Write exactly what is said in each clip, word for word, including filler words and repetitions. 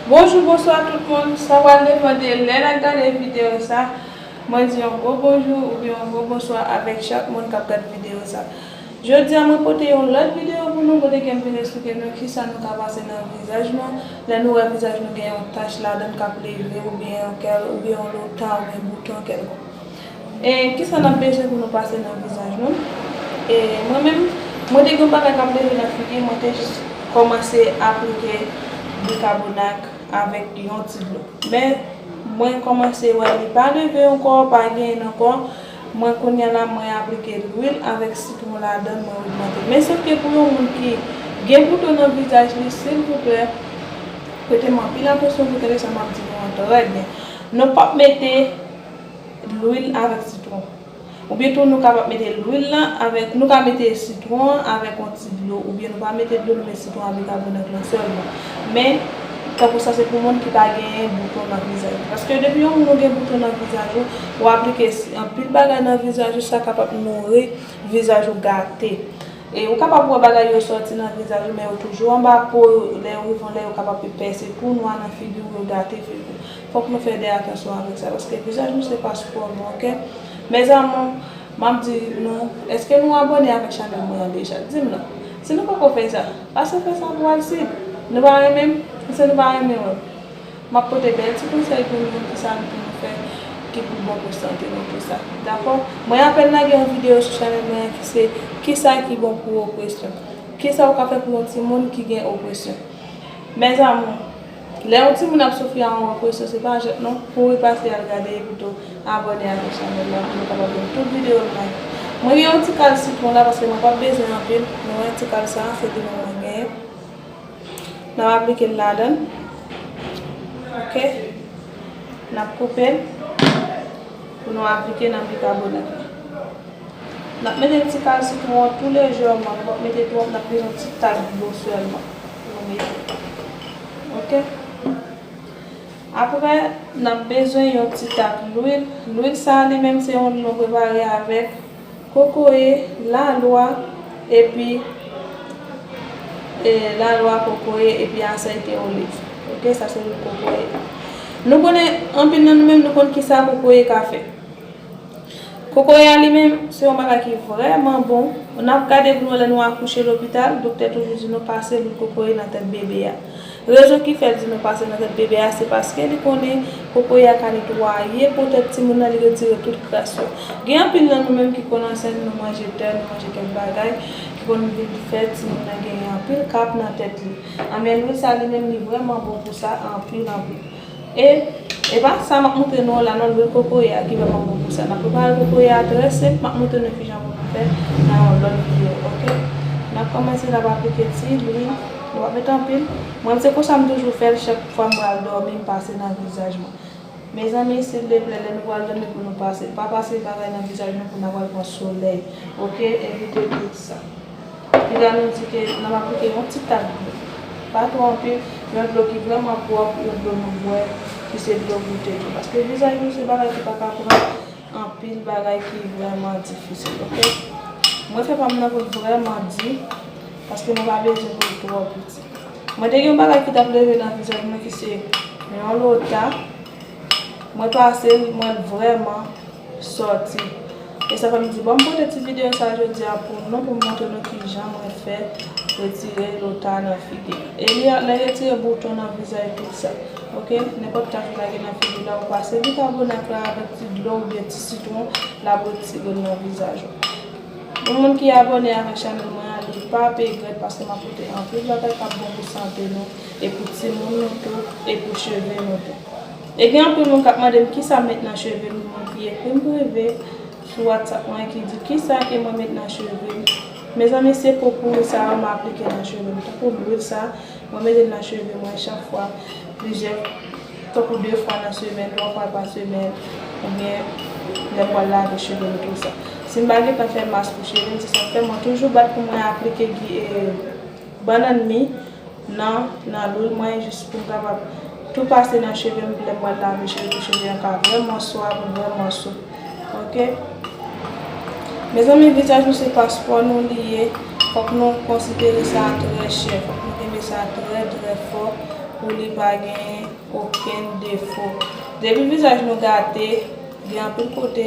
Bonjou, bonswa tout moun. Sa pral depann de lè n ap gade videyo sa. Mwen di yon gwo bonjou oubyen yon gwo bonswa avèk chak moun k ap gade videyo sa. Jodi a, mwen pote yon lòt videyo pou nou, kote ke m vin eksplike nou kisa nou ka pase nan vizaj nou, lè nou wè vizaj nou gen yon tach ladan l k ap leve, oubyen yon kèl, oubyen yon lota, oubyen bouton kèlkonk. E kisa n ap bezwen pou nou pase nan vizaj nou? E mwen menm, mwen te gen yon bagay k ap leve nan figi m, mwen te jis kòmanse aplike bikabonat avèk yon ti dlo. Men, mwen kòmanse wè li pa leve ankò, pa genyen ankò. Mwen kounye a la, mwen aplike lwil avèk sitwon ladan l, mwen ogmante. Men sèf ke pou yon moun ki gen bouton nan vizaj li, silvouplè, prete m anpil atansyon pou tande sa m ap di nou an trè byen. Nou p ap mete lwil avèk sitwon. Oubyen tou nou kapab mete lwil lan avèk, nou ka mete sitwon an avèk yon ti dlo, oubyen nou pa mete dlo, nou met sitwon an, bikabonat lan sèlman. Men, tankou sa se pou moun ki pa genyen bouton nan vizaj yo. Paske depi yon moun ou gen bouton nan vizaj ou, ou aplike si, anpil bagay nan vizaj ou, sa kapab nouri vizaj ou gate. E ou kapab wè bagay yo sòti nan vizaj ou, men yo toujou anba po, lè yo rive yon lè, yo kapab pèse twou nwa nan figi w, yo gate figi w. Fòk nou fè de atansyon avèk sa, paske vizaj nou se paspò nou, oke? Mes amours, m ap di nou, èske nou abòne avèk chanèl mwen an deja? Di m non. Si nou poko fè sa, pase fè sa pou Alcide. Nou pa renmen m? Si nou pa renmen mwen, m ap pote bèl ti konsèy pou nou, kisa nou pou nou fè ki pou bon pou sante nou, tou sa. Dakò? Mwen apèn lage yon videyo sou chanèl mwen an ki se kisa ki bon pou opresyon. Kisa ou ka fè pou yon timoun ki gen opresyon? Mes amours, lè yon timoun ap soufri a yon opresyon, se pa jwèt non. Kouri pase al gade, pito abòne avèk chanèl la pou nou kapab jwenn tout videyo m lage. Mwen gen yon ti kal sitwon la paske mwen p ap bezwen anpil. Nou wè ti kal sa, se li menm mwen genyen. N ap aplike l ladan l. Oke. N ap koupe l pou nou aplike nan bikabonat la. N ap mete ti kal sitwon an tou lejèman, nou p ap mete twòp, n ap mete yon ti tak dlo sèlman pou nou mete. Oke? Apre, n ap bezwen yon ti tak lwil. Lwil sa a li menm se yon lwil nou prepare avèk kokoye, lalwa, epi e, lalwa, kokoye, epi asèyte oliv. Oke, sa se lwil kokoye. Nou konnen, anpil nan nou menm, nou konn kisa kokoye ka fè. Kokoye a li menm, se yon bagay ki vrèman bon. N ap gade pou nou wè lè nou akouche lopital, doktè toujou di nou pase lwil kokoye nan tèt bebe a. Rezon ki fè l di nou pase nan tèt bebe a, se paske li konnen kokoye a ka netwaye po tèt timoun nan, li retire tout kras yo. Gen anpil nan nou menm ki konn ansent, nou manje tè, nou manje kèk bagay, ki konn vin fè timoun nan genyen anpil kap nan tèt li. Anben, lwil sa li menm, li vrèman bon pou sa, anpil, anpil. E, e pa sa m ap montre nou la non, lwil kokoye a ki vrèman bon pou sa. N ap prepare kokoye a trè senp, m ap montre nou kijan pou nou fè nan yon lòt videyo, oke? N ap kòmanse, n ap aplike ti lwil, nou p ap met anpil. Mwen, se konsa m toujou fè l, chak fwa m pral dòmi, m pase nan vizaj mwen. Mezanmi, silvouplè, lè nou pral dòmi pou nou pase, pa pase bagay nan vizaj nou pou n a pral pran solèy, oke? Evite tout sa. Piga nou di ke n ap aplike yon ti tak dlo. Pa twò anpil, yon dlo ki vrèman pwòp, yon dlo nou bwè, ki se dlo goute tou. Paske vizaj nou se bagay ki pa ka pran anpil bagay ki vrèman difisil, oke? Mwen fè pa m nan pou l vrèman di, paske mwen pa bezwen pou l twò piti. Mwen te gen yon bagay ki t ap leve nan vizaj mwen ki se yon lota. Mwen pase l, mwen vrèman sòti. E sa fè m di, bon, m pote ti videyo sa jodi a pou nou, pou m montre nou kijan mwen fè retire lota nan figi m. E li, lè retire bouton nan vizaj, tout sa. Oke? Nenpòt tach ou lage nan figi la, ou pase bikabonat la avèk ti dlo oubyen ti sitwon, l ap retire l nan vizaj ou. Yon moun ki abòne avèk chanèl mwen an, li pa p regrèt paske m ap pote anpil bagay k ap bon pou sante nou, e pou timoun nou tou, e pou cheve nou tou. E gen anpil moun k ap mande m kisa m met nan cheve m, moun ki ekri m prive sou WhatsApp mwen ki di kisa ke mwen met nan cheve m. Mezanmi, se po pouri sa a m aplike nan cheve m. Tankou lwil sa, mwen mete l nan cheve mwen chak fwa, plizyè, tankou de fwa nan semèn, twa fwa pa semèn, oubyen lè m pral lave cheve m, tou sa. Si m pa gentan fè mas pou cheve m, se sa k fè mwen toujou bat pou mwen aplike gi-, e, bannann mi nan, nan lwil mwen, jis pou m kapab tou pase nan cheve m, pou lè m pral lave cheve, pou cheve an ka vrèman swav, vrèman soup. Oke? Mezanmi, vizaj nou se paspò nou li ye. Fòk nou konsidere sa trè chè. Fòk nou kenbe sa trè, trè fò. Pou li pa genyen okenn defo. Depi vizaj nou gate, gen anpil kote,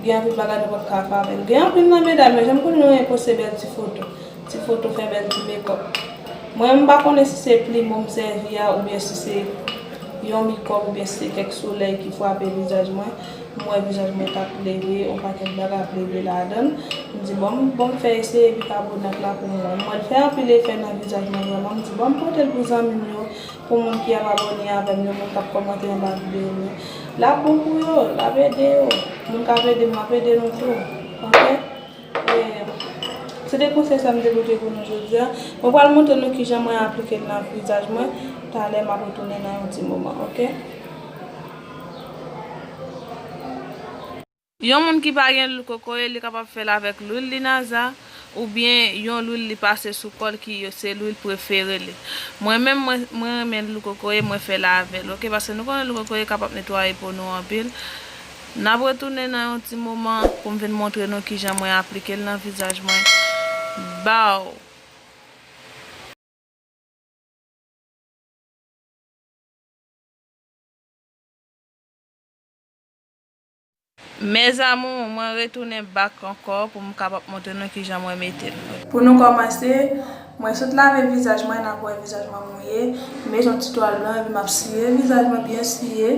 gen anpil bagay nou p ap ka fè avè l. Gen anpil nan medam yo, jan m konnen nou renmen poste bèl ti foto. Ti foto fè bèl ti mekòp. Mwen, m pa konnen si se plim m sèvi a, oubyen si se yon mekòp, oubyen si se kèk solèy ki frape vizaj mwen. M wè vizaj mwen t ap leve, yon pakèt bagay ap leve ladan l. M di, bon, m, bon, m fè eseye bikabonat la pou m wè. M wè l fè anpil efè nan vizaj mwen vrèman. M di, bon, m pote l pou zanmi m yo, pou moun ki ap abòne avè m yo, moun k ap kòmante anba videyo m yo. L ap bon pou yo, l ap ede yo. Moun k ap ede m, m ap ede nou tou. Oke? E, se te konsèy sa m te pote pou nou jodi a. Mwen pral montre nou kijan mwen aplike l nan vizaj mwen. Talè, m ap retounen nan yon ti moman, oke? Yon moun ki pa gen lwil kokoye, li kapab fè l avèk lwil linaza oubyen yon lwil li pase sou kò l ki yo, se lwil prefere li. Mwen menm, mwen, mwen renmen lwil kokoye, mwen fè l avè l, oke? Paske nou konnen lwil kokoye kapab netwaye po nou anpil. N ap retounen nan yon ti moman pou m vin montre nou kijan mwen aplike l nan vizaj mwen. Baw! Mes amours, mwen retounen back ankò pou m kapab montre nou kijan mwen mete l. Pou nou kòmanse, mwen sot lave vizaj mwen, n ap wè vizaj mwen mouye. M met yon ti twal blan, epi m ap siye vizaj mwen, byen siye.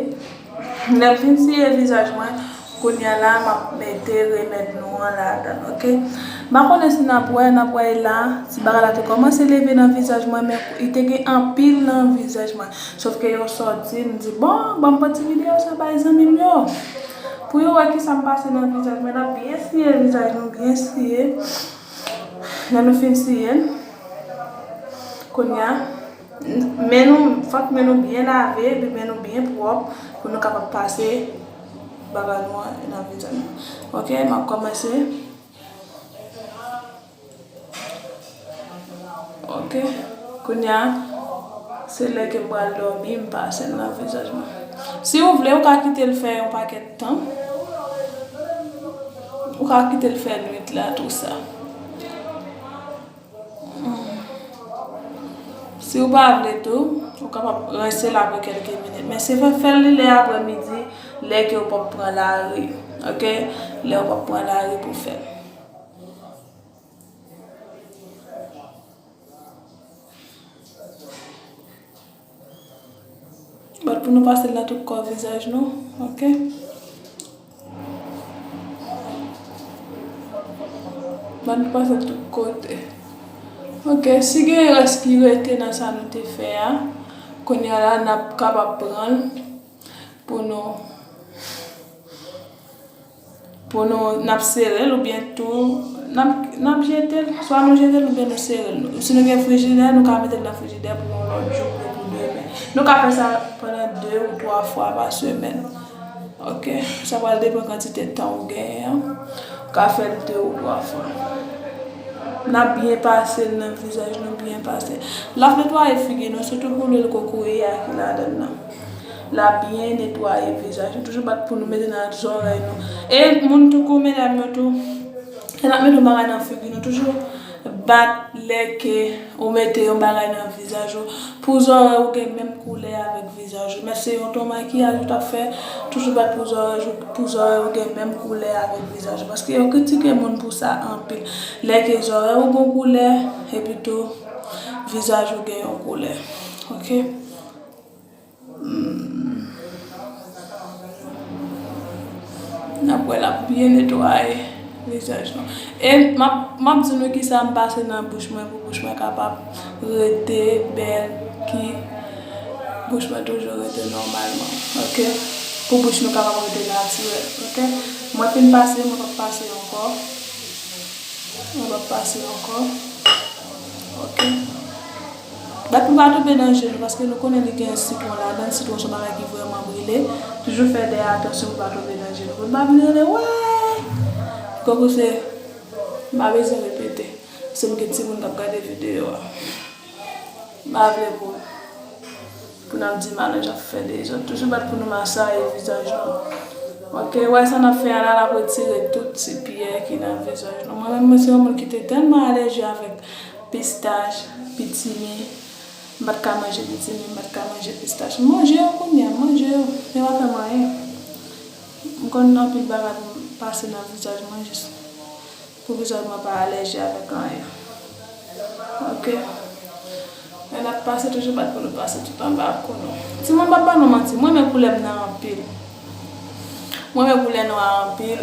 Lè m fin siye vizaj mwen, kounye a la, m ap mete remèd nou an ladan l, oke? M pa konnen si n ap wè, n ap wè la, ti bagay la te kòmanse leve nan vizaj mwen, men li te gen anpil nan vizaj mwen. Sòf ke yo sòti, m di, bon, ban m pran ti videyo sa bay zanmi m yo. Pou yo wè kisa m pase nan vizaj mwen, n ap byen siye vizaj nou, byen siye. Lè nou fin siye l, kounye a, men nou, fòk men nou byen lave, epi men nou byen pwòp, pou nou kapab pase bagay nou an nan vizaj nou. Oke, m ap kòmanse. Oke, kounye a, se lè ke m pral dòmi, m pase l nan vizaj mwen. Si w vle, ou ka kite l fè yon pakèt tan. Ou ka kite l fè nwit la, tou sa. Si w pa vle tou, ou kapab rense l apre kèlke minit. Men se fè, fè l li lè aprè midi, lè ke w p ap pran lari. Oke? Lè w p ap pran lari pou fè l. Bat pou nou pase l nan tout kò vizaj nou, oke? Ban nou pase tout kote. Oke, si gen rès ki rete nan sa nou te fè a, kounye a la, n ap kapab pran l pou nou, pou nou, n ap sere l oubyen tou, n ap, n ap jete l. Swa nou jete l oubyen nou sere l. Si nou gen frijidè, nou ka mete l nan frijidè pou yon lòt jou oubyen pou demen. Nou ka fè sa pandan de ou twa fwa pa semèn. Oke, sa pral depann kantite tan ou genyen an. Ou ka fè l de ou twa fwa. N ap byen pase l nan vizaj nou, byen pase. L ap netwaye figi nou, sitou pou lwil kokoye a ki ladan l nan. L ap byen netwaye vizaj nou. Toujou bat pou nou mete nan zòrèy nou. E moun tou kou medam yo tou, lè n ap mete yon bagay nan figi nou, toujou bat lè ke ou mete yon bagay nan vizaj ou. Pou zòrèy ou gen menm koulè avèk vizaj ou. Mèt se yon ton makiyaj ou t ap fè, toujou bat pou zòrèy ou, pou zòrèy ou gen menm koulè avèk vizaj ou. Paske yo kritike moun pou sa anpil. Lè ke zòrèy ou gon koulè, epi tou vizaj ou gen yon koulè. Oke? Hmm. N ap wè l ap byen netwaye vizaj nou. E m ap, m ap di nou kisa m pase nan bouch mwen pou bouch mwen kapab rete bèl, ki bouch mwen toujou rete nòmalman, oke? Pou bouch nou kapab rete natirèl, oke? Mwen fin pase, mwen p ap pase ankò. Mwen p ap pase ankò. Oke. Bat pou pa tonbe nan je nou, paske nou konnen li gen sitwon ladan l, sitwon se yon bagay ki vrèman brile. Toujou fè de atansyon pou pa tonbe nan je nou. Pou n pa vin rele, wè! Kòm se, m pa bezwen repete. Se m gen timoun k ap gade videyo a. M pa vle pou, pou n ap di malanj ap fè dezòd. Toujou bat pou nou masaye vizaj nou. Oke, wè sa n ap fè a la, l ap retire tout ti pyè ki nan vizaj nou. Mwen menm, mwen se yon moun ki te tèlman alèji avèk pistach, pitimi, M pa t ka manje pitimi, m pa t ka manje pistach. M manje yo kounye a, m manje yo. Yo pa fè m anyen. M konn anpil bagay pou m pase nan vizaj mwen jis pou vizaj mwen pa alèji avèk anyen. Ok. Men n ap pase toujou bat pou nou pase tout anba ak kou nou. Timoun, m p ap ba nou manti, mwen renmen koulè m nan anpil. Mwen renmen koulè nwa anpil.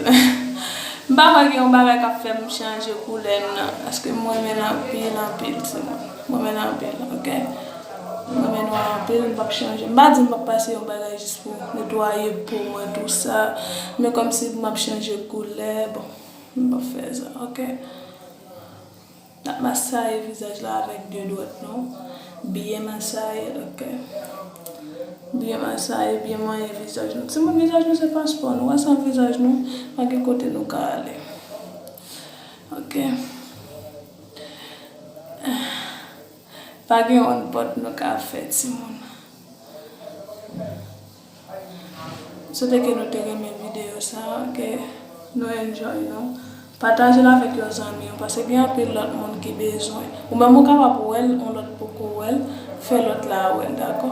M pa kwè gen yon bagay k ap fè m chanje koulè m nan, paske mwen renmen l anpil, anpil, timoun. Mwen renmen l anpil, ok? Mwen renmen nwa anpil, m p ap chanje. M pa di m p ap pase yon bagay jis pou netwaye po mwen, tou sa. Men kòmsi m ap chanje koulè, bon, m p ap fè sa, ok? N ap masaye vizaj la avèk de dwèt nou. Byen masaye l, ok? Byen masaye, byen manyen vizaj nou. Timoun, vizaj nou se paspò nou. Wè san vizaj nou, pa gen kote nou ka ale. Ok? Pa gen yon pòt nou ka fè, timoun. M swete ke nou te renmen videyo sa, ke nou enjoy nou. Pataje l avèk yon zanmi w, paske gen anpil lòt moun ki bezwen. Ou menm ou kapab wè l, yon lòt poko wè l, fè lòt la wè l, dakò?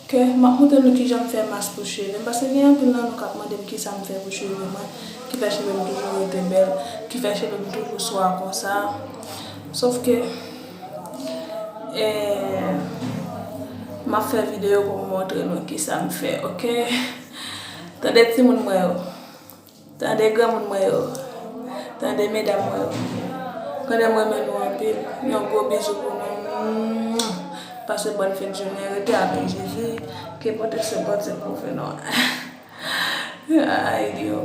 Ok, m ap montre nou kijan m fè mas pou cheve m, paske gen anpil nan nou k ap mande m kisa m fè pou cheve mwen, ki fè cheve m toujou rete bèl, ki fè cheve m toujou swa konsa. Sòf ke, eh, m ap fè videyo pou m montre nou kisa m fè, ok? Tande timoun mwen yo. Tande granmoun mwen yo. Tande medam mwen yo. Konnen m renmen nou anpil. Yon gwo bizou pou nou. Pase bòn fen jounen. Rete avèk Jezi. Ke pwoteksyon Bondye kouvri nou. Ay, Dye.